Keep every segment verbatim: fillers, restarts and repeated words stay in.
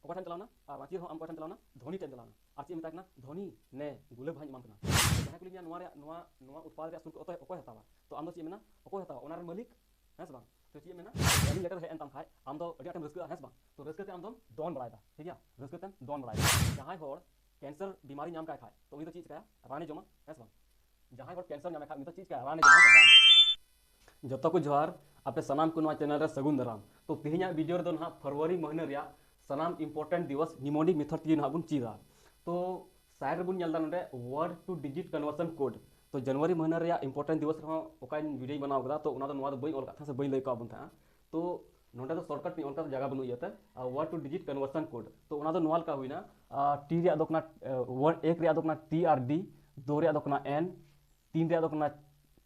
ᱚᱠᱚᱭ ᱴᱷᱮᱱ ᱪᱟᱞᱟᱣᱱᱟ? ᱟᱨ ᱨᱟᱺᱪᱤ ᱨᱮᱦᱚᱸ ᱟᱢ ᱚᱠᱚᱭ ᱴᱷᱮᱱ ᱪᱟᱞᱟᱣᱱᱟ? ᱫᱷᱚᱱᱤ ᱴᱷᱮᱱ ᱪᱟᱞᱟᱣᱱᱟ᱾ ᱟᱨ ᱪᱮᱫ ᱮ ᱢᱮᱛᱟᱭ ᱠᱟᱱᱟ? ᱫᱷᱚᱱᱤ, ᱱᱮ ᱜᱩᱞᱟᱹᱵ ᱵᱟᱦᱟᱧ ᱮᱢᱟᱢ ᱠᱟᱱᱟ᱾ ᱡᱟᱦᱟᱸᱭ ᱠᱩᱞᱤ ᱢᱮᱭᱟ, ᱱᱚᱣᱟ ᱨᱮᱭᱟᱜ, ᱱᱚᱣᱟ, ᱱᱚᱣᱟ ᱩᱛᱯᱟᱫ ᱨᱮᱭᱟᱜ ᱥᱩᱞᱠ ᱚᱠᱚᱭ, ᱚᱠᱚᱭ ᱦᱟᱛᱟᱣᱟ? ᱛᱚ ᱟᱢ ᱫᱚ ᱪᱮᱫ ᱮᱢ ᱢᱮᱱᱟ? ᱚᱠᱚᱭ ᱦᱟᱛᱟᱣᱟ? ᱚᱱᱟ ᱨᱮᱱ ᱢᱟᱹᱞᱤᱠ, ᱦᱮᱸ ᱥᱮ ᱵᱟᱝ? ᱛᱚ ᱪᱮᱫ ᱮᱢ ᱢᱮᱱᱟ? warning letter ᱦᱮᱡ ᱮᱱ ᱛᱟᱢ ᱠᱷᱟᱡ ᱟᱢ ᱫᱚ ᱟᱹᱰᱤ ᱟᱸᱴᱮᱢ ᱨᱟᱹᱥᱠᱟᱹᱜᱼᱟ, ᱦᱮᱸ ᱥᱮ ᱵᱟᱝ? ᱛᱚ ᱨᱟᱹᱥᱠᱟᱹ ᱛᱮ ᱟᱢ ᱫᱚᱢ ᱫᱚᱱ ᱵᱟᱲᱟᱭᱮᱫᱟ, ᱴᱷᱤᱠ ᱜᱮᱭᱟ? ᱨᱟᱹᱥᱠᱟᱹ ᱛᱮᱢ ᱫᱚᱱ ᱵᱟᱲᱟᱭᱮᱫᱟ᱾ ᱡᱟᱦᱟᱸᱭ ᱦᱚᱲ cancer ᱵᱤᱢᱟᱨᱤ ᱧᱟᱢ ᱠᱟᱭ ᱠᱷᱟᱡ, ᱛᱚ ᱩᱱᱤ ᱫᱚ ᱪᱮᱫ ᱪᱤᱠᱟᱹᱭᱟ? ᱨᱟᱱᱮ ᱡᱚᱢᱟ, ᱦᱮᱸ ᱥᱮ ᱵᱟᱝ? ᱡᱟᱦᱟᱸᱭ ᱦᱚᱲ cancer ᱧᱟᱢᱮ ᱠᱷᱟᱡ, ᱩᱱᱤ ᱫᱚ ᱪᱮᱫ ᱪᱤᱠᱟᱹᱭᱟ? ᱨᱟᱱᱮ ᱡᱚᱢᱟ, ᱦᱮᱸ ᱥᱮ ᱵᱟᱝ? ᱡᱚᱛᱚ ᱠᱚ ᱡᱚᱦᱟᱨ, ᱟᱯᱮ ᱥᱟᱱᱟᱢ ᱠᱚ ᱱᱚᱣᱟ channel ᱨᱮ ᱥᱟᱹᱜᱩᱱ ᱫᱟᱨᱟᱢ᱾ ᱛᱚ ᱛᱮᱦᱮᱧᱟᱜ video ᱨᱮᱫᱚ ᱱᱟᱦᱟᱜ ᱯᱷᱮᱵᱽᱨᱩᱣᱟᱨᱤ ᱢᱟᱹᱦᱱᱟᱹ ᱨᱮᱭᱟᱜ ᱥᱟᱱᱟᱢ important ᱫᱤᱵᱚᱥ mnemonic method ᱛᱮᱜᱮ ᱱᱟᱦᱟᱜ ᱵᱚᱱ ᱪᱮᱫᱟ᱾ ᱛᱚ side ᱨᱮᱵᱚᱱ ᱧᱮᱞ ᱮᱫᱟ ᱱᱚᱰᱮ word to digit conversion code᱾ ᱛᱚ ᱡᱟᱱᱩᱣᱟᱨᱤ ᱢᱟᱹᱦᱱᱟᱹ ᱨᱮᱭᱟᱜ important ᱫᱤᱵᱚᱥ ᱨᱮᱦᱚᱸ ᱚᱠᱟᱧ videoᱧ ᱵᱮᱱᱟᱣ ᱠᱟᱫᱟ, ᱛᱚ ᱚᱱᱟ ᱫᱚ ᱱᱚᱣᱟ ᱫᱚ ᱵᱟᱹᱧ ᱚᱞ ᱠᱟᱫ ᱛᱟᱦᱮᱸᱫ ᱥᱮ ᱵᱟᱹᱧ ᱞᱟᱹᱭ ᱠᱟᱜ ᱵᱚᱱ ᱛᱟᱦᱮᱸᱫ᱾ ᱛᱚ ᱱᱚᱰᱮ ᱫᱚ shortcut ᱛᱤᱧ ᱚᱞ ᱠᱟᱫᱟ, ᱡᱟᱭᱜᱟ ᱵᱟᱹᱱᱩᱜ ᱤᱭᱟᱹᱛᱮ, word to digit conversion code᱾ ᱛᱚ ᱚᱱᱟ ᱫᱚ ᱱᱚᱣᱟ ᱞᱮᱠᱟ ᱦᱩᱭᱱᱟ, ᱟᱨ T ᱨᱮᱭᱟᱜ ᱫᱚ ᱠᱟᱱᱟ, ᱟᱨ ᱮᱠ ᱨᱮᱭᱟᱜ ᱫᱚ ᱠᱟᱱᱟ T R D, ᱫᱩ ᱨᱮᱭᱟᱜ ᱫᱚ ᱠᱟᱱᱟ N, ᱛᱤᱱ ᱨᱮᱭᱟᱜ ᱫᱚ ᱠᱟᱱᱟ,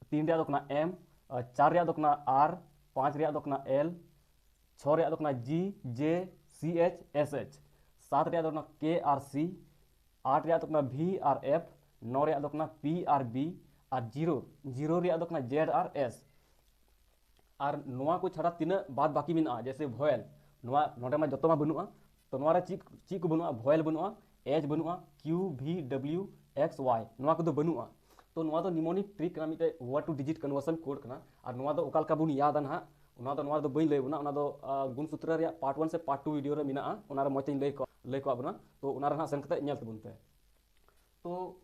ᱛᱤᱱ ᱨᱮᱭᱟᱜ ᱫᱚ ᱠᱟᱱᱟ M, ᱟᱨ ᱪᱟᱨ ᱨᱮᱭᱟᱜ ᱫᱚ ᱠᱟᱱᱟ R, ᱯᱟᱸᱪ ᱨᱮᱭᱟᱜ ᱫᱚ ᱠᱟᱱᱟ L, ᱪᱷᱚ ᱨᱮᱭᱟᱜ ᱫᱚ ᱠᱟᱱᱟ G, J, C, H, S, H, ᱥᱟᱛ ᱨᱮᱭᱟᱜ ᱫᱚ ᱠᱟᱱᱟ K ᱟᱨ C, ᱟᱴ ᱨᱮᱭᱟᱜ ᱫᱚ ᱠᱟᱱᱟ V ᱟᱨ F, ᱱᱚ ᱨᱮᱭᱟᱜ ᱫᱚ ᱠᱟᱱᱟ P ᱟᱨ B, ᱟᱨ zero, zero ᱨᱮᱭᱟᱜ ᱫᱚ ᱠᱟᱱᱟ Z ᱟᱨ S᱾ ᱟᱨ ᱱᱚᱣᱟ ᱠᱚ ᱪᱷᱟᱲᱟ ᱛᱤᱱᱟᱹᱜ ᱵᱟᱫ ᱵᱟᱹᱠᱤ ᱢᱮᱱᱟᱜᱼᱟ, ᱡᱮᱭᱥᱮ vowel, ᱱᱚᱣᱟ ᱱᱚᱰᱮ ᱢᱟ ᱡᱚᱛᱚ ᱢᱟ ᱵᱟᱹᱱᱩᱜᱼᱟ, ᱛᱚ ᱱᱚᱣᱟ ᱨᱮ ᱪᱮᱫ, ᱪᱮᱫ ᱠᱚ ᱵᱟᱹᱱᱩᱜᱼᱟ? Vowel ᱵᱟᱹᱱᱩᱜᱼᱟ, H ᱵᱟᱹᱱᱩᱜᱼᱟ, Q, V, W, X, Y, ᱱᱚᱣᱟ ᱠᱚᱫᱚ ᱵᱟᱹᱱᱩᱜᱼᱟ᱾ ᱛᱚ ᱱᱚᱣᱟ ᱫᱚ mnemonic trick ᱠᱟᱱᱟ, ᱢᱤᱫᱴᱮᱡ word to digit conversion code ᱠᱟᱱᱟ᱾ ᱟᱨ ᱱᱚᱣᱟ ᱫᱚ ᱚᱠᱟ ᱞᱮᱠᱟ ᱵᱚᱱ ᱭᱟᱫᱟ ᱱᱟᱦᱟᱜ, ᱚᱱᱟ ᱫᱚ, ᱱᱚᱣᱟ ᱫᱚ ᱵᱟᱹᱧ ᱞᱟᱹᱭ ᱵᱚᱱᱟ, ᱚᱱᱟ ᱫᱚ, ᱟᱸ, ᱜᱩᱱ ᱥᱩᱛᱨᱚ ᱨᱮᱭᱟᱜ part one ᱥᱮ part two video ᱨᱮ ᱢᱮᱱᱟᱜᱼᱟ, ᱚᱱᱟ ᱨᱮ ᱢᱚᱡᱽ ᱛᱮᱧ ᱞᱟᱹᱭ ᱠᱚ, ᱞᱟᱹᱭ ᱠᱚᱣᱟ ᱵᱚᱱᱟ᱾ ᱛᱚ ᱚᱱᱟ ᱨᱮ ᱱᱟᱦᱟᱜ ᱥᱮᱱ ᱠᱟᱛᱮ ᱧᱮᱞ ᱛᱟᱵᱚᱱ ᱯᱮ᱾ ᱛᱚ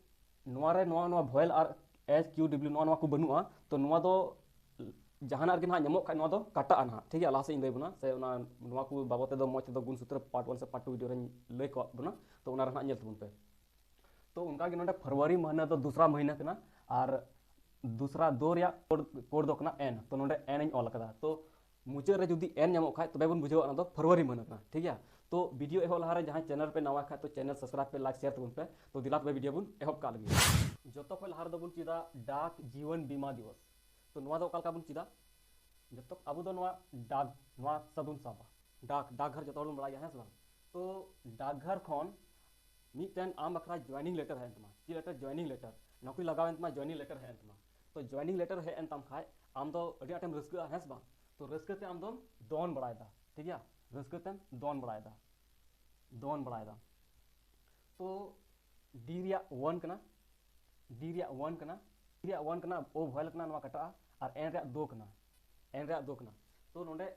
ᱱᱚᱣᱟ ᱨᱮ ᱱᱚᱣᱟ, ᱱᱚᱣᱟ vowel ᱟᱨ H, Q, W, ᱱᱚᱣᱟ, ᱱᱚᱣᱟ ᱠᱚ ᱵᱟᱹᱱᱩᱜᱼᱟ᱾ ᱛᱚ ᱱᱚᱣᱟ ᱫᱚ ᱡᱟᱦᱟᱱᱟᱜ ᱨᱮᱜᱮ ᱱᱟᱦᱟᱜ ᱧᱟᱢᱚᱜ ᱠᱷᱟᱡ, ᱱᱚᱣᱟ ᱫᱚ ᱠᱟᱴᱟᱜᱼᱟ ᱱᱟᱦᱟᱜ, ᱴᱷᱤᱠ ᱜᱮᱭᱟ? ᱞᱟᱦᱟ ᱥᱮᱫ ᱤᱧ ᱞᱟᱹᱭ ᱵᱚᱱᱟ, ᱥᱮ ᱚᱱᱟ, ᱱᱚᱣᱟ ᱠᱚ ᱵᱟᱵᱚᱫ ᱛᱮᱫᱚ ᱢᱚᱡᱽ ᱛᱮᱫᱚ ᱜᱩᱱ ᱥᱩᱛᱨᱚ part one ᱥᱮ part two video ᱨᱮᱧ ᱞᱟᱹᱭ ᱠᱚᱣᱟ ᱵᱚᱱᱟ᱾ ᱛᱚ ᱚᱱᱟ ᱨᱮ ᱱᱟᱦᱟᱜ ᱧᱮᱞ ᱛᱟᱵᱚᱱ ᱯᱮ᱾ ᱛᱚ ᱚᱱᱠᱟ ᱜᱮ ᱱᱚᱰᱮ ᱯᱷᱮᱵᱽᱨᱩᱣᱟᱨᱤ ᱢᱟᱹᱦᱱᱟᱹ ᱫᱚ ᱫᱩᱥᱨᱟ ᱢᱟᱹᱦᱱᱟᱹ ᱠᱟᱱᱟ, ᱟᱨ ᱫᱩᱥᱨᱟ ᱫᱚ ᱨᱮᱭᱟᱜ code, code ᱫᱚ ᱠᱟᱱᱟ N᱾ ᱛᱚ ᱱᱚᱰᱮ N ᱤᱧ ᱚᱞ ᱟᱠᱟᱫᱟ᱾ ᱛᱚ ᱢᱩᱪᱟᱹᱫ ᱨᱮ ᱡᱩᱫᱤ N ᱧᱟᱢᱚᱜ ᱠᱷᱟᱡ, ᱛᱚᱵᱮ ᱵᱚᱱ ᱵᱩᱡᱷᱟᱹᱣᱟ ᱚᱱᱟ ᱫᱚ ᱯᱷᱮᱵᱽᱨᱩᱣᱟᱨᱤ ᱢᱟᱹᱦᱱᱟᱹ ᱠᱟᱱᱟ, ᱴᱷᱤᱠ ᱜᱮᱭᱟ? ᱛᱚ video ᱮᱦᱚᱵ ᱞᱟᱦᱟᱨᱮ ᱡᱟᱦᱟᱸᱭ channel ᱯᱮ ᱱᱟᱣᱟ ᱠᱷᱟᱡ, ᱛᱚ channel subscribe ᱯᱮ, like, share ᱛᱟᱵᱚᱱ ᱯᱮ᱾ ᱛᱚ ᱫᱮᱞᱟ ᱛᱚᱵᱮ video ᱵᱚᱱ ᱮᱦᱚᱵ ᱠᱟᱜ ᱞᱮᱜᱮ᱾ ᱡᱚᱛᱚ ᱠᱷᱚᱱ ᱞᱟᱦᱟ ᱨᱮᱫᱚ ᱵᱚᱱ ᱪᱮᱫᱟ ᱰᱟᱠ ᱡᱤᱵᱚᱱ ᱵᱤᱢᱟ ᱫᱤᱵᱚᱥ᱾ ᱛᱚ ᱱᱚᱣᱟ ᱫᱚ ᱚᱠᱟ ᱞᱮᱠᱟ ᱵᱚᱱ ᱪᱮᱫᱟ? ᱡᱚᱛᱚ ᱟᱵᱚ ᱫᱚ ᱱᱚᱣᱟ ᱰᱟᱠ, ᱱᱚᱣᱟ ᱥᱟᱵ ᱵᱚᱱ ᱥᱟᱵᱟ᱾ ᱰᱟᱠ, ᱰᱟᱠᱜᱷᱚᱨ ᱡᱚᱛᱚ ᱦᱚᱲ ᱵᱚᱱ ᱵᱟᱲᱟᱭ ᱜᱮᱭᱟ, ᱦᱮᱸ ᱥᱮ ᱵᱟᱝ? ᱛᱚ ᱰᱟᱠᱜᱷᱚᱨ ᱠᱷᱚᱱ ᱢᱤᱫᱴᱮᱱ ᱟᱢ ᱵᱟᱠᱷᱨᱟ joining letter ᱦᱮᱡ ᱮᱱ ᱛᱟᱢᱟ᱾ ᱪᱮᱫ letter? Joining letter᱾ ᱱᱚᱠᱨᱤ ᱞᱟᱜᱟᱣ ᱮᱱ ᱛᱟᱢᱟ, joining letter ᱦᱮᱡ ᱮᱱ ᱛᱟᱢᱟ᱾ ᱛᱚ joining letter ᱦᱮᱡ ᱮᱱ ᱛᱟᱢ ᱠᱷᱟᱡ ᱟᱢ ᱫᱚ ᱟᱹᱰᱤ ᱟᱸᱴᱮᱢ ᱨᱟᱹᱥᱠᱟᱹᱜᱼᱟ, ᱦᱮᱸ ᱥᱮ ᱵᱟᱝ? ᱛᱚ ᱨᱟᱹᱥᱠᱟᱹ ᱛᱮ ᱟᱢ ᱫᱚᱢ ᱫᱚᱱ ᱵᱟᱲᱟᱭᱮᱫᱟ, ᱴᱷᱤᱠ ᱜᱮᱭᱟ? ᱨᱟᱹᱥᱠᱟᱹ ᱛᱮᱢ ᱫᱚᱱ ᱵᱟᱲᱟᱭᱮᱫᱟ᱾ ᱫᱚᱱ ᱵᱟᱲᱟᱭᱮᱫᱟ᱾ ᱛᱚ ᱰᱤ ᱨᱮᱭᱟᱜ ᱚᱣᱟᱱ ᱠᱟᱱᱟ, ᱰᱤ ᱨᱮᱭᱟᱜ ᱚᱣᱟᱱ ᱠᱟᱱᱟ, ᱰᱤ ᱨᱮᱭᱟᱜ ᱚᱣᱟᱱ ᱠᱟᱱᱟ, ᱳ ᱵᱷᱚᱭᱮᱞ ᱠᱟᱱᱟ, ᱱᱚᱣᱟ ᱠᱟᱴᱟᱜᱼᱟ᱾ ᱟᱨ ᱮᱱ ᱨᱮᱭᱟᱜ ᱫᱳ ᱠᱟᱱᱟ, ᱮᱱ ᱨᱮᱭᱟᱜ ᱫᱳ ᱠᱟᱱᱟ᱾ ᱛᱚ ᱱᱚᱰᱮ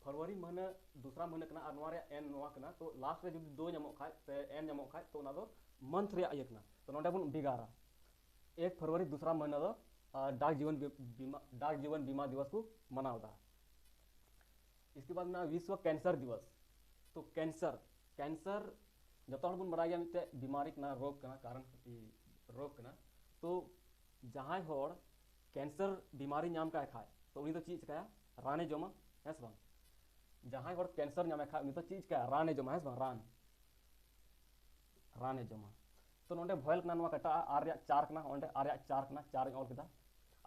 ᱯᱷᱮᱵᱽᱨᱩᱣᱟᱨᱤ ᱢᱟᱹᱦᱱᱟᱹ ᱫᱚᱥᱨᱟ ᱢᱟᱹᱦᱱᱟᱹ ᱠᱟᱱᱟ ᱟᱨ ᱱᱚᱣᱟ ᱨᱮᱭᱟᱜ ᱮᱱ ᱱᱚᱣᱟ ᱠᱟᱱᱟ᱾ ᱛᱚ ᱞᱟᱥᱴ ᱨᱮ ᱡᱩᱫᱤ ᱫᱳ ᱧᱟᱢᱚᱜ ᱠᱷᱟᱡ ᱥᱮ ᱮᱱ ᱧᱟᱢᱚᱜ ᱠᱷᱟᱡ, ᱛᱚ ᱚᱱᱟ ᱫᱚ ᱢᱟᱱᱛᱷ ᱨᱮᱭᱟᱜ ᱤᱭᱟᱹ ᱠᱟᱱᱟ᱾ ᱛᱚ ᱱᱚᱰᱮ ᱵᱚᱱ ᱵᱷᱮᱜᱟᱨᱟ᱾ ᱮᱠ ᱯᱷᱮᱵᱽᱨᱩᱣᱟᱨᱤ ᱫᱚᱥᱨᱟ ᱢᱟᱹᱦᱱᱟᱹ ᱫᱚ ᱰᱟᱠ ᱡᱤᱵᱚᱱ ᱵᱤᱢᱟ ᱰᱟᱠ ᱡᱤᱵᱚᱱ ᱵᱤᱢᱟ ᱫᱤᱵᱚᱥ ᱠᱚ ᱢᱟᱱᱟᱣ ᱮᱫᱟ᱾ ᱤᱥᱠᱮ ᱵᱟᱫ ᱢᱮᱱᱟᱜᱼᱟ ᱵᱤᱥᱣᱚ ᱠᱮᱱᱥᱟᱨ ᱫᱤᱵᱚᱥ᱾ ᱛᱚ ᱠᱮᱱᱥᱟᱨ, ᱠᱮᱱᱥᱟᱨ ᱡᱚᱛᱚ ᱦᱚᱲ ᱵᱚᱱ ᱵᱟᱲᱟᱭ ᱜᱮᱭᱟ, ᱢᱤᱫᱴᱮᱡ ᱵᱤᱢᱟᱨᱤ ᱠᱟᱱᱟ, ᱨᱳᱜᱽ ᱠᱟᱱᱟ, ᱠᱟᱨᱚᱱ ᱨᱳᱜᱽ ᱠᱟᱱᱟ᱾ ᱛᱚ ᱡᱟᱦᱟᱸᱭ ᱦᱚᱲ ᱠᱮᱱᱥᱟᱨ ᱵᱤᱢᱟᱨᱤ ᱧᱟᱢ ᱠᱟᱭ ᱠᱷᱟᱡ, ᱛᱚ ᱩᱱᱤ ᱫᱚ ᱪᱮᱫ ᱪᱤᱠᱟᱹᱭᱟ? ᱨᱟᱱᱮ ᱡᱚᱢᱟ, ᱦᱮᱸ ᱥᱮ ᱵᱟᱝ? ᱡᱟᱦᱟᱸᱭ ᱦᱚᱲ ᱠᱮᱱᱥᱟᱨ ᱧᱟᱢᱮ ᱠᱷᱟᱡ, ᱩᱱᱤ ᱫᱚ ᱪᱮᱫ ᱪᱤᱠᱟᱹᱭᱟ? ᱨᱟᱱᱮ ᱡᱚᱢᱟ, ᱦᱮᱸ ᱥᱮ ᱵᱟᱝ? ᱨᱟᱱ, ᱨᱟᱱᱮ ᱡᱚᱢᱟ᱾ ᱛᱚ ᱱᱚᱰᱮ ᱵᱷᱚᱭᱮᱞ ᱠᱟᱱᱟ, ᱱᱚᱣᱟ ᱠᱟᱴᱟᱜᱼᱟ, ᱟᱨ ᱨᱮᱭᱟᱜ ᱪᱟᱨ ᱠᱟᱱᱟ, ᱚᱸᱰᱮ ᱟᱨ ᱨᱮᱭᱟᱜ ᱪᱟᱨ ᱠᱟᱱᱟ, ᱪᱟᱨ ᱤᱧ ᱚᱞ ᱠᱮᱫᱟ᱾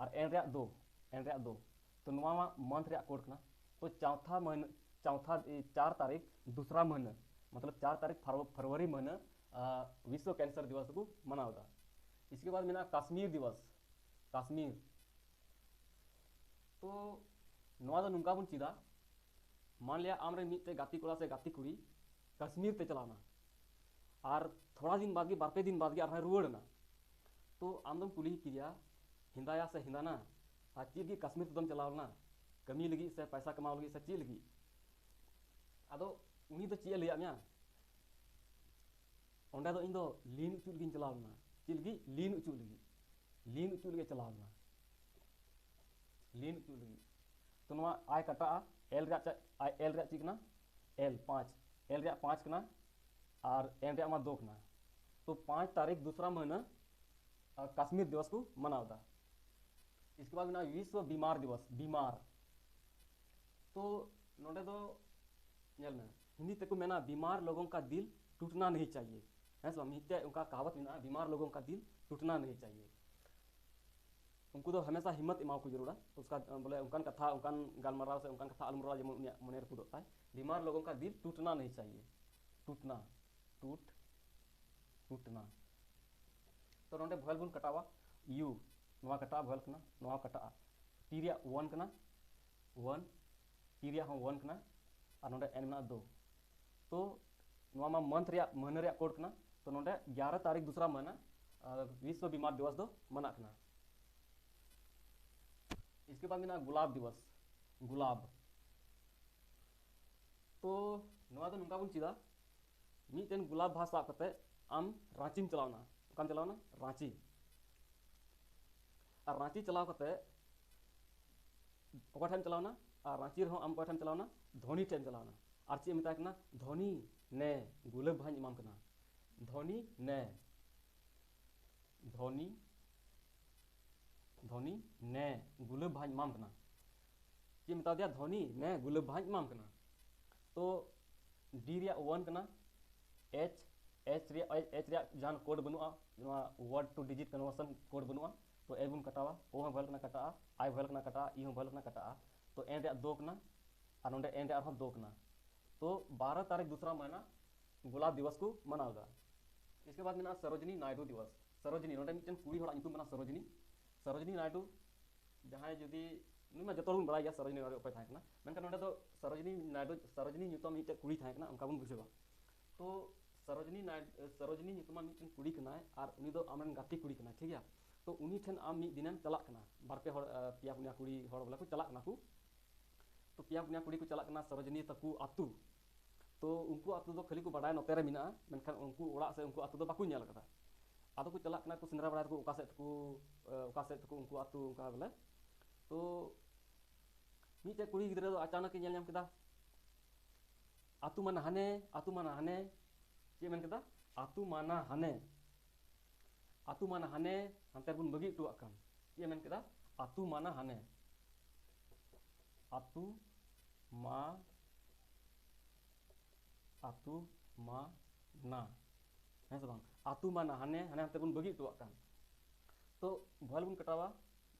ᱟᱨ ᱮᱱ ᱨᱮᱭᱟᱜ ᱫᱳ, ᱮᱱ ᱨᱮᱭᱟᱜ ᱫᱳ᱾ ᱛᱚ ᱱᱚᱣᱟ ᱢᱟ ᱢᱟᱱᱛᱷ ᱨᱮᱭᱟᱜ ᱠᱳᱰ ᱠᱟᱱᱟ᱾ ᱛᱚ ᱪᱟᱣᱛᱷᱟ ᱢᱟᱹᱦᱱᱟᱹ, ᱪᱟᱣᱛᱷᱟ ᱪᱟᱨ ᱛᱟᱹᱨᱤᱠᱷ ᱫᱩᱥᱨᱟ ᱢᱟᱹᱦᱱᱟᱹ, ᱢᱚᱛᱞᱚᱵ ᱪᱟᱨ ᱛᱟᱹᱨᱤᱠᱷ ᱯᱷᱮᱵᱽᱨᱩᱣᱟᱨᱤ ᱢᱟᱹᱦᱱᱟᱹ ᱵᱤᱥᱣᱚ ᱠᱮᱱᱥᱟᱨ ᱫᱤᱵᱚᱥ ᱠᱚ ᱢᱟᱱᱟᱣ ᱮᱫᱟ᱾ ᱤᱥᱠᱮ ᱵᱟᱫ ᱢᱮᱱᱟᱜᱼᱟ ᱠᱟᱥᱢᱤᱨ ᱫᱤᱵᱚᱥ᱾ ᱠᱟᱥᱢᱤᱨ᱾ ᱛᱚ ᱱᱚᱣᱟ ᱫᱚ ᱱᱚᱝᱠᱟ ᱵᱚᱱ ᱪᱮᱫᱟ, ᱢᱟᱱ ᱞᱤᱭᱟ ᱟᱢ ᱨᱮᱱ ᱢᱤᱫᱴᱮᱡ ᱜᱟᱛᱮ ᱠᱚᱲᱟ ᱥᱮ ᱜᱟᱛᱮ ᱠᱩᱲᱤ ᱠᱟᱥᱢᱤᱨ ᱛᱮ ᱪᱟᱞᱟᱣ ᱮᱱᱟ, ᱟᱨ ᱛᱷᱚᱲᱟ ᱫᱤᱱ ᱵᱟᱫ ᱜᱮ, ᱵᱟᱨ ᱯᱮ ᱫᱤᱱ ᱵᱟᱫ ᱜᱮ ᱟᱨᱦᱚᱸᱭ ᱨᱩᱣᱟᱹᱲ ᱮᱱᱟ᱾ ᱛᱚ ᱟᱢ ᱫᱚᱢ ᱠᱩᱞᱤ ᱠᱮᱫᱮᱭᱟ, ᱦᱮᱸᱫᱟᱭᱟ ᱥᱮ ᱦᱮᱸᱫᱟᱱᱟ, ᱟᱨ ᱪᱮᱫ ᱞᱟᱹᱜᱤᱫ ᱠᱟᱥᱢᱤᱨ ᱛᱮᱫᱚᱢ ᱪᱟᱞᱟᱣ ᱞᱮᱱᱟ? ᱠᱟᱹᱢᱤ ᱞᱟᱹᱜᱤᱫ ᱥᱮ ᱯᱟᱭᱥᱟ ᱠᱟᱢᱟᱣ ᱞᱟᱹᱜᱤᱫ ᱥᱮ ᱪᱮᱫ ᱞᱟᱹᱜᱤᱫ? ᱟᱫᱚ ᱩᱱᱤ ᱫᱚ ᱪᱮᱫ ᱮ ᱞᱟᱹᱭᱟᱫ ᱢᱮᱭᱟ? ᱚᱸᱰᱮ ᱫᱚ ᱤᱧ ᱫᱚ ᱞᱤᱱ ᱚᱪᱚᱜ ᱞᱟᱹᱜᱤᱫ ᱤᱧ ᱪᱟᱞᱟᱣ ᱞᱮᱱᱟ᱾ ᱪᱮᱫ ᱞᱟᱹᱜᱤᱫ? ᱞᱤᱱ ᱚᱪᱚᱜ ᱞᱟᱹᱜᱤᱫ, ᱞᱤᱱ ᱚᱪᱚᱜ ᱞᱟᱹᱜᱤᱫ ᱮ ᱪᱟᱞᱟᱣ ᱞᱮᱱᱟ, ᱞᱤᱱ ᱚᱪᱚᱜ ᱞᱟᱹᱜᱤᱫ᱾ ᱛᱚ ᱱᱚᱣᱟ ᱟᱭ ᱠᱟᱴᱟᱜᱼᱟ, ᱮᱞ ᱨᱮᱭᱟᱜ ᱪᱮᱫ, ᱟᱭ, ᱮᱞ ᱨᱮᱭᱟᱜ ᱪᱮᱫ ᱠᱟᱱᱟ? ᱮᱞ ᱯᱟᱸᱪ, ᱮᱞ ᱨᱮᱭᱟᱜ ᱯᱟᱸᱪ ᱠᱟᱱᱟ ᱟᱨ ᱮᱱ ᱨᱮᱭᱟᱜ ᱢᱟ ᱫᱳ ᱠᱟᱱᱟ᱾ ᱛᱚ ᱯᱟᱸᱪ ᱛᱟᱹᱨᱤᱠᱷ ᱫᱩᱥᱨᱟ ᱢᱟᱹᱦᱱᱟᱹ ᱟᱨ ᱠᱟᱥᱢᱤᱨ ᱫᱤᱵᱚᱥ ᱠᱚ ᱢᱟᱱᱟᱣ ᱮᱫᱟ᱾ ᱤᱥᱠᱮ ᱵᱟᱫ ᱢᱮᱱᱟᱜᱼᱟ ᱵᱤᱥᱣᱚ ᱵᱤᱢᱟᱨ ᱫᱤᱵᱚᱥ, ᱵᱤᱢᱟᱨ᱾ ᱛᱚ ᱱᱚᱰᱮ ᱫᱚ ᱧᱮᱞ ᱢᱮ, ᱦᱤᱱᱫᱤ ᱛᱮᱠᱚ ᱢᱮᱱᱟ ᱵᱤᱢᱟᱨ ᱞᱳᱜᱚᱝ ᱠᱟ ᱫᱤᱞ ᱴᱩᱴᱱᱟ ᱱᱟᱦᱤ ᱪᱟᱦᱤᱭᱮ, ᱦᱮᱸ ᱥᱮ ᱵᱟᱝ? ᱢᱤᱫᱴᱮᱡ ᱚᱱᱠᱟ ᱠᱟᱦᱟᱣᱟᱛ ᱢᱮᱱᱟᱜᱼᱟ, ᱵᱤᱢᱟᱨ ᱞᱳᱜᱚᱝ ᱠᱟ ᱫᱤᱞ ᱴᱩᱴᱱᱟ ᱱᱟᱦᱤ ᱪᱟᱦᱤᱭᱮ᱾ ᱩᱱᱠᱩ ᱫᱚ ᱦᱟᱢᱮᱥᱟ ᱦᱤᱢᱢᱚᱛ ᱮᱢᱟ ᱠᱚ ᱡᱟᱹᱨᱩᱲᱟ᱾ ᱩᱥᱠᱟ ᱵᱚᱞᱮ ᱚᱱᱠᱟᱱ ᱠᱟᱛᱷᱟ, ᱚᱱᱠᱟᱱ ᱜᱟᱞᱢᱟᱨᱟᱣ ᱥᱮ ᱚᱱᱠᱟᱱ ᱠᱟᱛᱷᱟ ᱟᱞᱚᱢ ᱨᱚᱲᱟ ᱡᱮᱢᱚᱱ ᱩᱱᱤᱭᱟᱜ ᱢᱚᱱᱮ ᱨᱟᱹᱯᱩᱫᱚᱜ ᱛᱟᱭ᱾ ᱵᱤᱢᱟᱨ ᱞᱳᱜᱚᱝ ᱠᱟ ᱫᱤᱞ ᱴᱩᱴᱱᱟ ᱱᱟᱦᱤ ᱪᱟᱦᱤᱭᱮ, ᱴᱩᱴᱱᱟ, ᱴᱩᱴ, ᱴᱩᱴᱱᱟ᱾ ᱛᱚ ᱱᱚᱰᱮ ᱵᱷᱚᱭᱮᱞ ᱵᱚᱱ ᱠᱟᱴᱟᱣᱟ, ᱤᱭᱩ, ᱱᱚᱣᱟ ᱠᱟᱴᱟᱜᱼᱟ ᱵᱷᱚᱭᱮᱞ ᱠᱟᱱᱟ, ᱱᱚᱣᱟ ᱠᱟᱴᱟᱜᱼᱟ᱾ ᱴᱤ ᱨᱮᱭᱟᱜ ᱚᱣᱟᱱ ᱠᱟᱱᱟ, ᱚᱣᱟᱱ, ᱴᱤ ᱨᱮᱭᱟᱜ ᱦᱚᱸ ᱚᱣᱟᱱ ᱠᱟᱱᱟ, ᱟᱨ ᱱᱚᱰᱮ ᱮᱱ ᱢᱮᱱᱟᱜᱼᱟ ᱫᱳ᱾ ᱛᱚ ᱱᱚᱣᱟ ᱢᱟ ᱢᱟᱱᱛᱷ ᱨᱮᱭᱟᱜ, ᱢᱟᱹᱦᱱᱟᱹ ᱨᱮᱭᱟᱜ ᱠᱳᱰ ᱠᱟᱱᱟ᱾ ᱛᱚ ᱱᱚᱰᱮ ᱜᱭᱟᱨᱟ ᱛᱟᱹᱨᱤᱠᱷ ᱫᱩᱥᱨᱟ ᱢᱟᱹᱦᱱᱟ ᱵᱤᱥᱣᱚ ᱵᱤᱢᱟᱨ ᱫᱤᱵᱚᱥ ᱫᱚ ᱢᱟᱱᱟᱜ ᱠᱟᱱᱟ᱾ ᱤᱥᱠᱮ ᱵᱟᱫ ᱢᱮᱱᱟᱜᱼᱟ ᱜᱩᱞᱟᱵ ᱫᱤᱵᱚᱥ᱾ ᱜᱩᱞᱟᱵ, ᱛᱚ ᱱᱚᱣᱟ ᱫᱚ ᱱᱚᱝᱠᱟ ᱵᱚᱱ ᱪᱮᱫᱟ, ᱢᱤᱫᱴᱮᱱ ᱜᱩᱞᱟᱵ ᱵᱟᱦᱟ ᱥᱟᱵ ᱠᱟᱛᱮ ᱟᱢ ᱨᱟᱸᱪᱤᱢ ᱪᱟᱞᱟᱣᱱᱟ᱾ ᱚᱠᱟᱢ ᱪᱟᱞᱟᱣᱱᱟ? ᱨᱟᱸᱪᱤ᱾ ᱟᱨ ᱨᱟᱸᱪᱤ ᱪᱟᱞᱟᱣ ᱠᱟᱛᱮ ᱚᱠᱚᱭ ᱴᱷᱮᱱ ᱮᱢ ᱪᱟᱞᱟᱣᱱᱟ? ᱟᱨ ᱨᱟᱸᱪᱤ ᱨᱮᱦᱚᱸ ᱟᱢ ᱚᱠᱚᱭ ᱴᱷᱮᱱ ᱮᱢ ᱪᱟᱞᱟᱣᱱᱟ? ᱫᱷᱚᱱᱤ ᱴᱷᱮᱱ ᱮᱢ ᱪᱟᱞᱟᱣᱱᱟ᱾ ᱟᱨ ᱪᱮᱫ ᱮ ᱢᱮᱛᱟᱭ ᱠᱟᱱᱟ? ᱫᱷᱚᱱᱤ, ᱱᱮ, ᱜᱩᱞᱟᱹᱵ ᱵᱟᱦᱟᱧ ᱮᱢᱟᱢ ᱠᱟᱱᱟ᱾ ᱫᱷᱚᱱᱤ, ᱱᱮ, ᱫᱷᱚᱱᱤ, ᱫᱷᱚᱱᱤ, ᱱᱮ, ᱜᱩᱞᱟᱹᱵ ᱵᱟᱦᱟᱧ ᱮᱢᱟᱢ ᱠᱟᱱᱟ᱾ ᱪᱮᱫ ᱢᱮᱛᱟ ᱫᱮᱭᱟ? ᱫᱷᱚᱱᱤ, ᱱᱮ, ᱜᱩᱞᱟᱹᱵ ᱵᱟᱦᱟᱧ ᱮᱢᱟᱢ ᱠᱟᱱᱟ᱾ ᱛᱚ ᱰᱤ ᱨᱮᱭᱟᱜ ᱚᱣᱟᱱ ᱠᱟᱱᱟ, ᱮᱪ, ᱮᱪ ᱨᱮᱭᱟᱜ, ᱮᱪ ᱨᱮᱭᱟᱜ ᱡᱟᱦᱟᱱ ᱠᱳᱰ ᱵᱟᱹᱱᱩᱜᱼᱟ, ᱱᱚᱣᱟ ᱣᱟᱨᱰ ᱴᱩ ᱰᱤᱡᱤᱴ ᱠᱚᱱᱵᱷᱟᱨᱥᱚᱱ ᱠᱳᱰ ᱵᱟᱹᱱᱩᱜᱼᱟ᱾ ᱛᱚ ᱮ ᱵᱚᱱ ᱠᱟᱴᱟᱣᱟ, ᱳ ᱦᱚᱸ ᱵᱷᱟᱭᱮᱞ ᱠᱟᱱᱟ ᱠᱟᱴᱟᱜᱼᱟ, ᱟᱭ ᱵᱷᱟᱭᱮᱞ ᱠᱟᱱᱟ ᱠᱟᱴᱟᱜᱼᱟ, ᱛᱚ ᱮᱱ ᱨᱮᱭᱟᱜ ᱫᱳ ᱠᱟᱱᱟ, ᱟᱨ ᱱᱚᱰᱮ ᱮᱱ ᱨᱮᱭᱟᱜ ᱟᱨᱦᱚᱸ ᱫᱳ ᱠᱟᱱᱟ᱾ ᱛᱚ ᱵᱟᱨᱚ ᱛᱟᱹᱨᱤᱠᱷ ᱫᱩᱥᱨᱟ ᱢᱟᱹᱦᱱᱟ ᱜᱩᱞᱟᱵ ᱫᱤᱵᱚᱥ ᱠᱚ ᱢᱟᱱᱟᱣ ᱮᱫᱟ᱾ ᱤᱥᱠᱮ ᱵᱟᱫ ᱢᱮᱱᱟᱜᱼᱟ ᱥᱚᱨᱳᱡᱤᱱᱤ ᱱᱟᱭᱰᱩ ᱫᱤᱵᱚᱥ᱾ ᱥᱚᱨᱳᱡᱤᱱᱤ, ᱱᱚᱰᱮ ᱢᱤᱫᱴᱮᱱ ᱠᱩᱲᱤ ᱦᱚᱲᱟᱜ ᱧᱩᱛᱩᱢ ᱠᱟᱱᱟ ᱥᱚᱨᱳᱡᱤᱱᱤ᱾ ᱥᱚᱨᱳᱡᱤᱱᱤ ᱱᱟᱭᱰᱩ, ᱡᱟᱦᱟᱸᱭ ᱡᱩᱫᱤ, ᱱᱩᱭ ᱢᱟ ᱡᱚᱛᱚ ᱦᱚᱲ ᱵᱚᱱ ᱵᱟᱲᱟᱭ ᱜᱮᱭᱟ ᱥᱚᱨᱳᱡᱤᱱᱤ ᱱᱟᱭᱰᱩ ᱚᱠᱚᱭ ᱛᱟᱦᱮᱸ ᱠᱟᱱᱟ, ᱢᱮᱱᱠᱷᱟᱱ ᱱᱚᱰᱮ ᱫᱚ ᱥᱚᱨᱳᱡᱤᱱᱤ ᱱᱟᱭᱰᱩ, ᱥᱚᱨᱳᱡᱤᱱᱤ ᱧᱩᱛᱩᱢ ᱢᱤᱫᱴᱮᱱ ᱠᱩᱲᱤ ᱛᱟᱦᱮᱸ ᱠᱟᱱᱟ, ᱚᱱᱠᱟ ᱵᱚᱱ ᱵᱩᱡᱷᱟᱹᱣᱟ᱾ ᱛᱚ ᱥᱚᱨᱳᱡᱤᱱᱤ ᱱᱟᱭ-, ᱥᱚᱨᱳᱡᱤᱱᱤ ᱧᱩᱛᱩᱢᱟᱱ ᱢᱤᱫᱴᱮᱱ ᱠᱩᱲᱤ ᱠᱟᱱᱟᱭ ᱟᱨ ᱩᱱᱤ ᱫᱚ ᱟᱢᱨᱮᱱ ᱜᱟᱛᱮ ᱠᱩᱲᱤ ᱠᱟᱱᱟᱭ, ᱴᱷᱤᱠ ᱜᱮᱭᱟ᱾ ᱛᱚ ᱩᱱᱤ ᱴᱷᱮᱱ ᱟᱢ ᱢᱤᱫ ᱫᱤᱱᱮᱢ ᱪᱟᱞᱟᱜ ᱠᱟᱱᱟ, ᱵᱟᱨ ᱯᱮ ᱦᱚᱲ, ᱟᱸ, ᱯᱮᱭᱟ ᱯᱩᱱᱭᱟ ᱠᱩᱲᱤ ᱦᱚᱲ ᱵᱚᱞᱮ ᱠᱚ ᱪᱟᱞᱟᱜ ᱠᱟᱱᱟ ᱠᱚ᱾ ᱛᱚ ᱯᱮᱭᱟ ᱯᱩᱱᱭᱟ ᱠᱩᱲᱤ ᱠᱚ ᱪᱟᱞᱟᱜ ᱠᱟᱱᱟ ᱥᱚᱨᱳᱡᱤᱱᱤ ᱛᱟᱠᱚ ᱟᱹᱛᱩ᱾ ᱛᱚ ᱩᱱᱠᱩ ᱟᱹᱛᱩ ᱫᱚ ᱠᱷᱟᱹᱞᱤ ᱠᱚ ᱵᱟᱰᱟᱭᱟ ᱱᱚᱛᱮ ᱨᱮ ᱢᱮᱱᱟᱜᱼᱟ, ᱢᱮᱱᱠᱷᱟᱱ ᱩᱱᱠᱩ ᱚᱲᱟᱜ ᱥᱮ ᱩᱱᱠᱩ ᱟᱹᱛᱩ ᱫᱚ ᱵᱟᱠᱚ ᱧᱮᱞ ᱠᱟᱫᱟ᱾ ᱟᱫᱚ ᱠᱚ ᱪᱟᱞᱟᱜ ᱠᱟᱱᱟ ᱠᱚ, ᱥᱮᱸᱫᱽᱨᱟ ᱵᱟᱲᱟᱭ ᱫᱟᱠᱚ ᱚᱠᱟ ᱥᱮᱫ ᱛᱮᱠᱚ, ᱟᱸ, ᱚᱠᱟ ᱥᱮᱫ ᱛᱮᱠᱚ ᱩᱱᱠᱩ ᱟᱹᱛᱩ ᱚᱱᱠᱟ ᱵᱚᱞᱮ᱾ ᱛᱚ ᱢᱤᱫᱴᱮᱡ ᱠᱩᱲᱤ ᱜᱤᱫᱽᱨᱟᱹ ᱫᱚ ᱟᱪᱟᱱᱚᱠ ᱮ ᱧᱮᱞ ᱧᱟᱢ ᱠᱮᱫᱟ, ᱟᱹᱛᱩ ᱢᱟᱱᱟ ᱦᱟᱱᱮ, ᱟᱹᱛᱩ ᱢᱟᱱᱟ ᱦᱟᱱᱮ᱾ ᱪᱮᱫ ᱮ ᱢᱮᱱ ᱠᱮᱫᱟ? ᱟᱹᱛᱩ ᱢᱟᱱᱟ ᱦᱟᱱᱮ, ᱟᱹᱛᱩ ᱢᱟᱱᱟ ᱦᱟᱱᱮ, ᱦᱟᱱᱛᱮ ᱨᱮᱵᱚᱱ ᱵᱟᱹᱜᱤ ᱦᱚᱴᱚᱣᱟᱜ ᱠᱟᱱ᱾ ᱪᱮᱫ ᱮ ᱢᱮᱱ ᱠᱮᱫᱟ? ᱟᱹᱛᱩ ᱢᱟᱱᱟ ᱦᱟᱱᱮ, ᱟᱹᱛᱩ ᱢᱟ, ᱟᱹᱛᱩ ᱢᱟ ᱱᱟ, ᱦᱮᱸ ᱥᱮ ᱵᱟᱝ? ᱟᱹᱛᱩ ᱢᱟᱱᱟ ᱦᱟᱱᱮ, ᱦᱟᱱᱮ ᱦᱟᱱᱛᱮ ᱵᱚᱱ ᱵᱟᱹᱜᱤ ᱦᱚᱴᱚᱣᱟᱜ ᱠᱟᱱ᱾ ᱛᱚ ᱵᱷᱚᱭᱮᱞ ᱵᱚᱱ ᱠᱟᱴᱟᱣᱟ,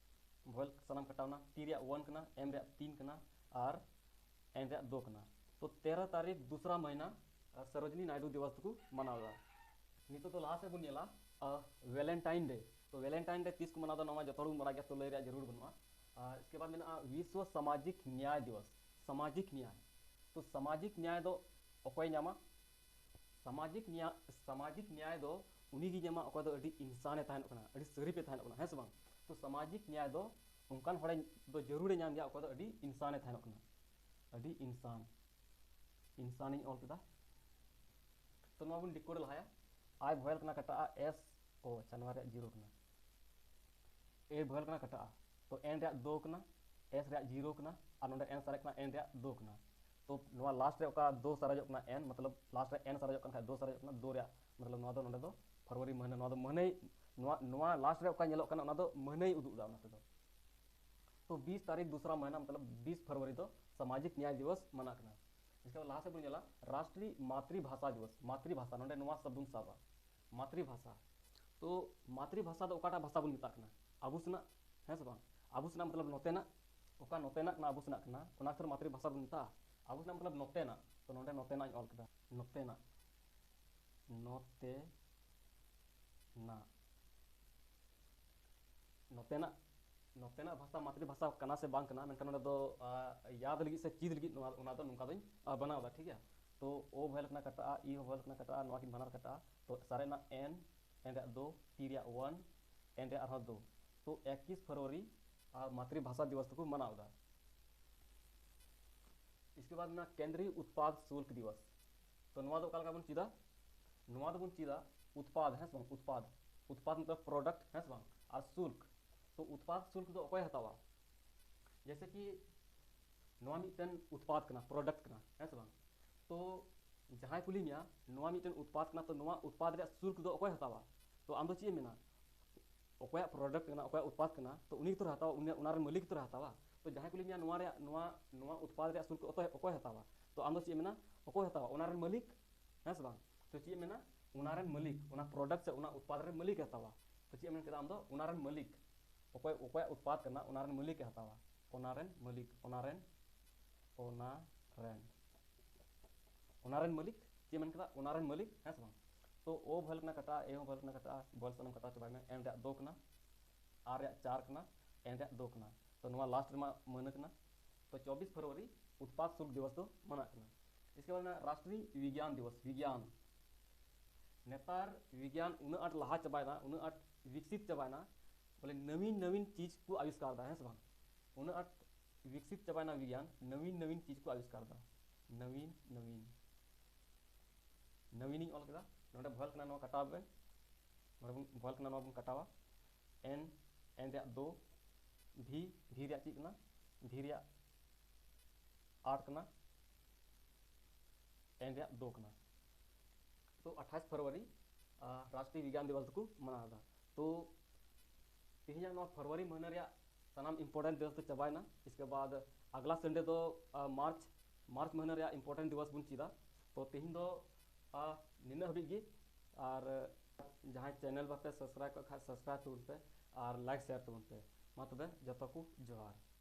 ᱵᱷᱚᱭᱮᱞ ᱥᱟᱱᱟᱢ ᱠᱟᱴᱟᱣᱱᱟ, ᱴᱤ ᱨᱮᱭᱟᱜ ᱚᱣᱟᱱ ᱠᱟᱱᱟ, ᱮᱢ ᱨᱮᱭᱟᱜ ᱛᱤᱱ ᱠᱟᱱᱟ, ᱟᱨ ᱮᱱ ᱨᱮᱭᱟᱜ ᱫᱳ ᱠᱟᱱᱟ᱾ ᱛᱚ ᱛᱮᱨᱚ ᱛᱟᱹᱨᱤᱠᱷ ᱫᱩᱥᱨᱟ ᱢᱟᱹᱦᱱᱟ, ᱟᱨ ᱥᱚᱨᱳᱡᱤᱱᱤ ᱱᱟᱭᱰᱩ ᱫᱤᱵᱚᱥ ᱫᱚᱠᱚ ᱢᱟᱱᱟᱣ ᱮᱫᱟ᱾ ᱱᱤᱛᱚᱜ ᱫᱚ ᱞᱟᱦᱟ ᱥᱮᱫ ᱵᱚᱱ ᱧᱮᱞᱟ, ᱟᱨ ᱵᱷᱮᱞᱮᱱᱴᱟᱭᱤᱱ ᱰᱮ᱾ ᱛᱚ ᱵᱷᱮᱞᱮᱱᱴᱟᱭᱤᱱ ᱰᱮ ᱛᱤᱥ ᱠᱚ ᱢᱟᱱᱟᱣ ᱮᱫᱟ, ᱱᱚᱣᱟ ᱢᱟ ᱡᱚᱛᱚ ᱦᱚᱲ ᱵᱚᱱ ᱵᱟᱲᱟᱭ ᱜᱮᱭᱟ, ᱛᱚ ᱞᱟᱹᱭ ᱨᱮᱭᱟᱜ ᱡᱟᱹᱨᱩᱲ ᱵᱟᱹᱱᱩᱜᱼᱟ᱾ ᱟᱨ ᱤᱥᱠᱮ ᱵᱟᱫ ᱢᱮᱱᱟᱜᱼᱟ ᱵᱤᱥᱣᱚ ᱥᱟᱢᱟᱡᱤᱠ ᱱᱭᱟᱭ ᱫᱤᱵᱚᱥ᱾ ᱥᱟᱢᱟᱡᱤᱠ ᱱᱭᱟᱭ᱾ ᱛᱚ ᱥᱟᱢᱟᱡᱤᱠ ᱱᱭᱟᱭ ᱫᱚ ᱚᱠᱚᱭ ᱧᱟᱢᱟ? ᱥᱟᱢᱟᱡᱤᱠ ᱱᱮᱭᱟ ᱥᱟᱢᱟᱡᱤᱠ ᱱᱮᱭᱟᱭ ᱫᱚ ᱩᱱᱤ ᱜᱮ ᱧᱟᱢᱟ ᱚᱠᱚᱭ ᱫᱚ ᱟᱹᱰᱤ ᱤᱱᱥᱟᱱᱮ ᱛᱟᱦᱮᱱᱚᱜ ᱠᱟᱱᱟ, ᱟᱹᱰᱤ ᱥᱟᱹᱨᱤᱯᱮ ᱛᱟᱦᱮᱱᱚᱜ ᱠᱟᱱᱟ, ᱦᱮᱸ ᱥᱮ ᱵᱟᱝ? ᱛᱚ ᱥᱟᱢᱟᱡᱤᱠ ᱱᱮᱭᱟᱭ ᱫᱚ ᱚᱱᱠᱟᱱ ᱦᱚᱲᱮ ᱫᱚ ᱡᱟᱹᱨᱩᱲᱮ ᱧᱟᱢ ᱜᱮᱭᱟ ᱚᱠᱚᱭ ᱫᱚ ᱟᱹᱰᱤ ᱤᱱᱥᱟᱱᱮ ᱛᱟᱦᱮᱱᱚᱜ ᱠᱟᱱᱟ, ᱟᱹᱰᱤ ᱤᱱᱥᱟᱱ᱾ ᱤᱱᱥᱟᱱᱤᱧ ᱚᱞ ᱠᱮᱫᱟ᱾ ᱛᱚ ᱱᱚᱣᱟ ᱵᱚᱱ ᱰᱤᱠᱳᱰ ᱞᱟᱦᱟᱭᱟ᱾ ᱟᱭ ᱵᱷᱚᱭᱮᱞ ᱠᱟᱱᱟ ᱠᱟᱴᱟᱜᱼᱟ, ᱮᱥ ᱳ, ᱟᱪᱪᱷᱟ, ᱱᱚᱣᱟ ᱨᱮᱭᱟᱜ ᱡᱤᱨᱳ ᱠᱟᱱᱟ᱾ ᱮ ᱵᱷᱚᱭᱮᱞ ᱠᱟᱱᱟ ᱠᱟᱴᱟᱜᱼᱟ, ᱛᱚ ᱮᱱ ᱨᱮᱭᱟᱜ ᱫᱳ ᱠᱟᱱᱟ, ᱮᱥ ᱨᱮᱭᱟᱜ ᱡᱤᱨᱳ ᱠᱟᱱᱟ, ᱟᱨ ᱱᱚᱰᱮ ᱮᱱ ᱥᱟᱨᱮᱡ ᱠᱟᱱᱟ, ᱮᱱ ᱨᱮᱭᱟᱜ ᱫᱳ ᱠᱟᱱᱟ᱾ ᱛᱚ ᱱᱚᱣᱟ ᱞᱟᱥᱴ ᱨᱮ ᱚᱠᱟ ᱫᱳ ᱥᱟᱨᱮᱡᱚᱜ ᱠᱟᱱᱟ ᱮᱱ, ᱢᱚᱛᱞᱚᱵ ᱞᱟᱥᱴ ᱨᱮ ᱮᱱ ᱥᱟᱨᱮᱡᱚᱜ ᱠᱟᱱ ᱠᱷᱟᱡ ᱫᱳ ᱥᱟᱨᱮᱡᱚᱜ ᱠᱟᱱᱟ, ᱫᱳ ᱨᱮᱭᱟᱜ ᱢᱚᱛᱞᱚᱵ ᱱᱚᱣᱟ ᱫᱚ ᱱᱚᱰᱮ ᱫᱚ ᱯᱷᱮᱵᱽᱨᱩᱣᱟᱨᱤ ᱢᱟᱹᱦᱱᱟᱹ, ᱱᱚᱣᱟ ᱫᱚ ᱢᱟᱹᱦᱱᱟᱹᱭ, ᱱᱚᱣᱟ ᱱᱚᱣᱟ ᱞᱟᱥᱴ ᱨᱮ ᱚᱠᱟ ᱧᱮᱞᱚᱜ ᱠᱟᱱᱟ ᱚᱱᱟ ᱫᱚ ᱢᱟᱹᱦᱱᱟᱹᱭ ᱩᱫᱩᱜ ᱮᱫᱟ ᱚᱱᱟ ᱛᱮᱫᱚ᱾ तो बीस तारीख दूसरा महीना मतलब बीस फरवरी ᱫᱚ ᱥᱟᱢᱟᱡᱤᱠ ᱱᱮᱭᱟᱭ ᱫᱤᱵᱚᱥ ᱢᱟᱱᱟᱜ ᱠᱟᱱᱟ᱾ ᱤᱥᱠᱮ ᱵᱟᱫ ᱞᱟᱦᱟ ᱥᱮᱫ ᱵᱚᱱ ᱧᱮᱞᱟ, ᱨᱟᱥᱴᱨᱤᱭ ᱢᱟᱛᱨᱤᱵᱷᱟᱥᱟ ᱫᱤᱵᱚᱥ, ᱢᱟᱛᱨᱤᱵᱷᱟᱥᱟ, ᱱᱚᱰᱮ ᱱᱚᱣᱟ ᱥᱚᱵᱫ ᱵᱚᱱ ᱥᱟᱵᱟ, ᱢᱟᱛᱨᱤᱵᱷᱟᱥᱟ᱾ ᱛᱚ ᱢᱟᱛᱨᱤᱵᱷᱟᱥᱟ ᱫᱚ ᱚᱠᱟᱴᱟᱜ ᱵᱷᱟᱥᱟ ᱵᱚᱱ ᱢᱮᱛᱟᱜ ᱠᱟᱱᱟ? ᱟᱵᱚ ᱥᱮᱱᱟᱜ, ᱦᱮᱸ ᱥᱮ ᱵᱟᱝ? ᱟᱵᱚ ᱥᱮᱱᱟᱜ ᱢᱚᱛᱞᱚᱵ ᱱᱚᱛᱮᱱᱟᱜ, ᱚᱠᱟ ᱱᱚᱛᱮᱱᱟᱜ ᱠᱟᱱᱟ, ᱟᱵᱚ ᱥᱮᱱᱟᱜ ᱠᱟᱱᱟ, ᱚᱱᱟ ᱠᱷᱟᱹᱛᱤᱨ ᱢᱟᱛᱨᱤᱵᱷᱟᱥᱟ ᱵᱚᱱ ᱢᱮᱛᱟᱜᱼᱟ᱾ ᱟᱵᱚ ᱥᱮᱱᱟᱜ ᱢᱚᱛᱞᱚᱵ ᱱᱚᱛᱮᱱᱟᱜ, ᱛᱚ ᱱᱚᱰᱮ ᱱᱚᱛᱮᱱᱟᱜ ᱤᱧ ᱚᱞ ᱠᱮᱫᱟ, ᱱᱚᱛᱮᱱᱟᱜ, ᱱᱚᱛᱮᱱᱟᱜ᱾ ᱱᱚᱛᱮᱱᱟᱜ, ᱱᱚᱛᱮᱱᱟᱜ ᱵᱷᱟᱥᱟ ᱢᱟᱛᱨᱤᱵᱷᱟᱥᱟ ᱠᱟᱱᱟ ᱥᱮ ᱵᱟᱝ ᱠᱟᱱᱟ, ᱢᱮᱱᱠᱷᱟᱱ ᱱᱚᱰᱮ ᱫᱚ, ᱟ, ᱭᱟᱫ ᱞᱟᱹᱜᱤᱫ ᱥᱮ ᱪᱮᱫ ᱞᱟᱹᱜᱤᱫ ᱱᱚᱣᱟ, ᱚᱱᱟ ᱫᱚ ᱱᱚᱝᱠᱟ ᱫᱚᱧ, ᱟ, ᱵᱮᱱᱟᱣ ᱮᱫᱟ, ᱴᱷᱤᱠ ᱜᱮᱭᱟ? ᱛᱚ ᱳ ᱵᱷᱚᱭᱮᱞ ᱠᱟᱱᱟ ᱠᱟᱴᱟᱜᱼᱟ, ᱤ ᱦᱚᱸ ᱵᱷᱚᱭᱮᱞ ᱠᱟᱱᱟ ᱠᱟᱴᱟᱜᱼᱟ, ᱱᱚᱣᱟ ᱠᱤᱱ ᱵᱟᱱᱟᱨ ᱠᱟᱴᱟᱜᱼᱟ᱾ ᱛᱚ ᱥᱟᱨᱮᱡ ᱮᱱᱟ ᱮᱱ, ᱮᱱ ᱨᱮᱭᱟᱜ ᱫᱳ, ᱴᱤ ᱨᱮᱭᱟᱜ ᱳᱣᱟᱱ, ᱮᱱ ᱨᱮᱭᱟᱜ ᱟᱨᱦᱚᱸ ᱫᱳ᱾ ᱛᱚ ᱮᱠᱤᱥ ᱯᱷᱮᱵᱽᱨᱩᱣᱟᱨᱤ, ᱟ, ᱢᱟᱛᱨᱤᱵᱷᱟᱥᱟ ᱫᱤᱵᱚᱥ ᱫᱚᱠᱚ ᱢᱟᱱᱟᱣ ᱮᱫᱟ᱾ ᱤᱥᱠᱮ ᱵᱟᱫ ᱢᱮᱱᱟᱜᱼᱟ ᱠᱮᱱᱫᱨᱤᱭ ᱩᱛᱯᱟᱫ ᱥᱩᱞᱠ ᱫᱤᱵᱚᱥ᱾ ᱛᱚ ᱱᱚᱣᱟ ᱫᱚ ᱚᱠᱟ ᱞᱮᱠᱟ ᱵᱚᱱ ᱪᱮᱫᱟ? ᱱᱚᱣᱟ ᱫᱚᱵᱚᱱ ᱪᱮᱫᱟ ᱩᱛᱯᱟᱫ, ᱦᱮᱸ ᱥᱮ ᱵᱟᱝ? ᱩᱛᱯᱟᱫ, ᱩᱛᱯᱟᱫ ᱢᱚᱛᱞᱚᱵ ᱯᱨᱚᱰᱟᱠᱴ, ᱦᱮᱸ ᱥᱮ ᱵᱟᱝ? ᱟᱨ ᱥᱩᱞᱠ, ᱛᱚ ᱩᱛᱯᱟᱫ ᱥᱩᱞᱠ ᱫᱚ ᱚᱠᱚᱭ ᱦᱟᱛᱟᱣᱟ? ᱡᱮᱭᱥᱮ ᱠᱤ ᱱᱚᱣᱟ ᱢᱤᱫᱴᱮᱱ ᱩᱛᱯᱟᱫ ᱠᱟᱱᱟ, ᱯᱨᱚᱰᱟᱠᱴ ᱠᱟᱱᱟ, ᱦᱮᱸ ᱥᱮ ᱵᱟᱝ? ᱛᱚ ᱡᱟᱦᱟᱸᱭ ᱠᱩᱞᱤ ᱢᱮᱭᱟ ᱱᱚᱣᱟ ᱢᱤᱫᱴᱮᱱ ᱩᱛᱯᱟᱫ ᱠᱟᱱᱟ, ᱛᱚ ᱱᱚᱣᱟ ᱩᱛᱯᱟᱫ ᱨᱮᱭᱟᱜ ᱥᱩᱞᱠ ᱫᱚ ᱚᱠᱚᱭ ᱦᱟᱛᱟᱣᱟ? ᱛᱚ ᱟᱢ ᱫᱚ ᱪᱮᱫ ᱮᱢ ᱢᱮᱱᱟ? ᱚᱠᱚᱭᱟᱜ ᱯᱨᱚᱰᱟᱠᱴ ᱠᱟᱱᱟ, ᱚᱠᱚᱭᱟᱜ ᱩᱛᱯᱟᱫ ᱠᱟᱱᱟ, ᱛᱚ ᱩᱱᱤ ᱜᱮᱛᱚ ᱦᱟᱛᱟᱣᱟ, ᱩᱱᱤ, ᱚᱱᱟ ᱨᱮᱱ ᱢᱟᱹᱞᱤᱠ ᱜᱮᱛᱚ ᱦᱟᱛᱟᱣᱟ᱾ ᱛᱚ ᱡᱟᱦᱟᱸᱭ ᱠᱩᱞᱤ ᱢᱮᱭᱟ ᱱᱚᱣᱟ ᱨᱮᱭᱟᱜ, ᱱᱚᱣᱟ, ᱱᱚᱣᱟ ᱩᱛᱯᱟᱫ ᱨᱮᱭᱟᱜ ᱥᱩᱞᱠ ᱚᱠᱚᱭ, ᱚᱠᱚᱭ ᱦᱟᱛᱟᱣᱟ? ᱛᱚ ᱟᱢ ᱫᱚ ᱪᱮᱫ ᱮᱢ ᱢᱮᱱᱟ? ᱚᱠᱚᱭ ᱦᱟᱛᱟᱣᱟ? ᱚᱱᱟ ᱨᱮᱱ ᱢᱟᱹᱞᱤᱠ, ᱦᱮᱸ ᱥᱮ ᱵᱟᱝ? ᱛᱚ ᱪᱮᱫ ᱮᱢ ᱢᱮᱱᱟ? ᱚᱱᱟ ᱨᱮᱱ ᱢᱟᱹᱞᱤᱠ, ᱚᱱᱟ ᱯᱨᱚᱰᱟᱠᱴ ᱥᱮ ᱚᱱᱟ ᱩᱛᱯᱟᱫ ᱨᱮᱱ ᱢᱟᱹᱞᱤᱠ ᱮ ᱦᱟᱛᱟᱣᱟ᱾ ᱛᱚ ᱪᱮᱫ ᱮᱢ ᱢᱮᱱ ᱠᱮᱫᱟ ᱟᱢ ᱫᱚ? ᱚᱱᱟ ᱨᱮᱱ ᱢᱟᱹᱞᱤᱠ, ᱚᱠᱚᱭ, ᱚᱠᱚᱭᱟᱜ ᱩᱛᱯᱟᱫ ᱠᱟᱱᱟ, ᱚᱱᱟ ᱨᱮᱱ ᱢᱟᱹᱞᱤᱠ ᱮ ᱦᱟᱛᱟᱣᱟ᱾ ᱚᱱᱟ ᱨᱮᱱ ᱢᱟᱹᱞᱤᱠ, ᱚᱱᱟ ᱨᱮᱱ, ᱚᱱᱟ ᱨᱮᱱ, ᱚᱱᱟ ᱨᱮᱱ ᱢᱟᱹᱞᱤᱠ, ᱪᱮᱫ ᱮᱢ ᱢᱮᱱ ᱠᱮᱫᱟ? ᱚᱱᱟ ᱨᱮᱱ ᱢᱟᱹᱞᱤᱠ, ᱦᱮᱸ ᱥᱮ ᱵᱟᱝ? ᱛᱚ ᱳ ᱵᱷᱚᱭᱮᱞ ᱠᱟᱱᱟ ᱠᱟᱴᱟᱜᱼᱟ, ᱮ ᱦᱚᱸ ᱵᱷᱚᱭᱮᱞ ᱠᱟᱱᱟ ᱠᱟᱴᱟᱜᱼᱟ, ᱵᱷᱚᱭᱮᱞ ᱥᱟᱱᱟᱢ ᱠᱟᱴᱟᱣ ᱪᱟᱵᱟᱭ ᱢᱮ᱾ ᱮᱱ ᱨᱮᱭᱟᱜ ᱫᱳ ᱠᱟᱱᱟ, ᱟᱨ ᱨᱮᱭᱟᱜ ᱪᱟᱨ ᱠᱟᱱᱟ, ᱮᱱ ᱨᱮᱭᱟᱜ ᱫᱳ ᱠᱟᱱᱟ᱾ ᱛᱚ ᱱᱚᱣᱟ ᱞᱟᱥᱴ ᱨᱮᱢᱟ ᱢᱟᱹᱦᱱᱟᱹ ᱠᱟᱱᱟ᱾ ᱛᱚ ᱪᱚᱵᱵᱤᱥ ᱯᱷᱮᱵᱽᱨᱩᱣᱟᱨᱤ ᱩᱛᱯᱟᱫ ᱥᱩᱞᱠ ᱫᱤᱵᱚᱥ ᱫᱚ ᱢᱟᱱᱟᱜ ᱠᱟᱱᱟ᱾ ᱤᱥᱠᱮ ᱵᱟᱫ ᱢᱮᱱᱟᱜᱼᱟ ᱨᱟᱥᱴᱨᱤᱭ ᱵᱤᱜᱽᱭᱟᱱ ᱫᱤᱵᱚᱥ, ᱵᱤᱜᱽᱭᱟᱱ, ᱱᱮᱛᱟᱨ ᱵᱤᱜᱽᱜᱟᱱ ᱩᱱᱟᱹᱜ ᱟᱸᱴ ᱞᱟᱦᱟ ᱪᱟᱵᱟᱭᱮᱱᱟ, ᱩᱱᱟᱹᱜ ᱟᱸᱴ ᱵᱤᱠᱥᱤᱛ ᱪᱟᱵᱟᱭᱮᱱᱟ, ᱵᱚᱞᱮ ᱱᱟᱣᱤᱱ ᱱᱟᱣᱤᱱ ᱪᱤᱡᱽ ᱠᱚ ᱟᱵᱤᱥᱠᱟᱨ ᱮᱫᱟ, ᱦᱮᱸ ᱥᱮ ᱵᱟᱝ? ᱩᱱᱟᱹᱜ ᱟᱸᱴ ᱵᱤᱠᱥᱤᱛ ᱪᱟᱵᱟᱭᱮᱱᱟ ᱵᱤᱜᱽᱜᱟᱱ, ᱱᱟᱣᱤᱱ ᱱᱟᱣᱤᱱ ᱪᱤᱡᱽ ᱠᱚ ᱟᱵᱤᱥᱠᱟᱨ ᱮᱫᱟ, ᱱᱟᱣᱤᱱ ᱱᱟᱣᱤᱱ᱾ ᱱᱟᱣᱤᱱᱤᱧ ᱚᱞ ᱠᱮᱫᱟ, ᱱᱚᱰᱮ ᱵᱷᱚᱭᱮᱞ ᱠᱟᱱᱟ, ᱱᱚᱣᱟ ᱠᱟᱴᱟᱣ ᱵᱮᱱ, ᱱᱚᱰᱮ ᱵᱚᱱ ᱵᱷᱚᱭᱮᱞ ᱠᱟᱱᱟ, ᱱᱚᱣᱟ ᱵᱚᱱ ᱠᱟᱴᱟᱣᱟ᱾ ᱮᱱ, ᱮᱱ ᱨᱮᱭᱟᱜ ᱫᱳ, ᱵᱷᱤ, ᱵᱷᱤ ᱨᱮᱭᱟᱜ ᱪᱮᱫ ᱠᱟᱱᱟ? ᱵᱷᱤ ᱨᱮᱭᱟᱜ ᱟᱨ ᱠᱟᱱᱟ, ᱮᱱ ᱨᱮᱭᱟᱜ ᱫᱳ ᱠᱟᱱᱟ᱾ ᱛᱚ ᱟᱴᱷᱟᱥ ᱯᱷᱮᱵᱽᱨᱩᱣᱟᱨᱤ ᱨᱟᱥᱴᱨᱤᱭᱚ ᱵᱤᱜᱽᱜᱟᱱ ᱫᱤᱵᱚᱥ ᱫᱚᱠᱚ ᱢᱟᱱᱟᱣ ᱮᱫᱟ᱾ ᱛᱚ ᱛᱮᱦᱮᱧᱟᱜ ᱱᱚᱣᱟ ᱯᱷᱮᱵᱽᱨᱩᱣᱟᱨᱤ ᱢᱟᱹᱦᱱᱟᱹ ᱨᱮᱭᱟᱜ ᱥᱟᱱᱟᱢ ᱤᱢᱯᱚᱨᱴᱮᱱᱴ ᱫᱤᱵᱚᱥ ᱫᱚ ᱪᱟᱵᱟᱭᱮᱱᱟ᱾ ᱤᱥᱠᱮ ᱵᱟᱫ ᱟᱜᱽᱞᱟ ᱥᱟᱱᱰᱮ ᱫᱚ ᱢᱟᱨᱪ, ᱢᱟᱨᱪ ᱢᱟᱹᱦᱱᱟᱹ ᱨᱮᱭᱟᱜ ᱤᱢᱯᱚᱨᱴᱮᱱᱴ ᱫᱤᱵᱚᱥ ᱵᱚᱱ ᱪᱮᱫᱟ᱾ ᱛᱚ ᱛᱮᱦᱮᱧ ᱫᱚ ᱱᱤᱱᱟᱹᱜ ᱦᱟᱹᱵᱤᱡ ᱜᱮ᱾ ᱟᱨ ᱡᱟᱦᱟᱸᱭ ᱪᱮᱱᱮᱞ ᱵᱟᱯᱮ ᱥᱟᱵᱥᱠᱨᱟᱭᱤᱵ ᱠᱟᱜ ᱠᱷᱟᱱ ᱥᱟᱵᱥᱠᱨᱟᱭᱤᱵ ᱛᱟᱵᱚᱱ ᱯᱮ ᱟᱨ ᱞᱟᱭᱤᱠ ᱥᱮᱭᱟᱨ ᱛᱟᱵᱚᱱ ᱯᱮ᱾ ᱢᱟ ᱛᱚᱵᱮ ᱡᱚᱛᱚ ᱠᱚ ᱡᱚᱦᱟᱨ᱾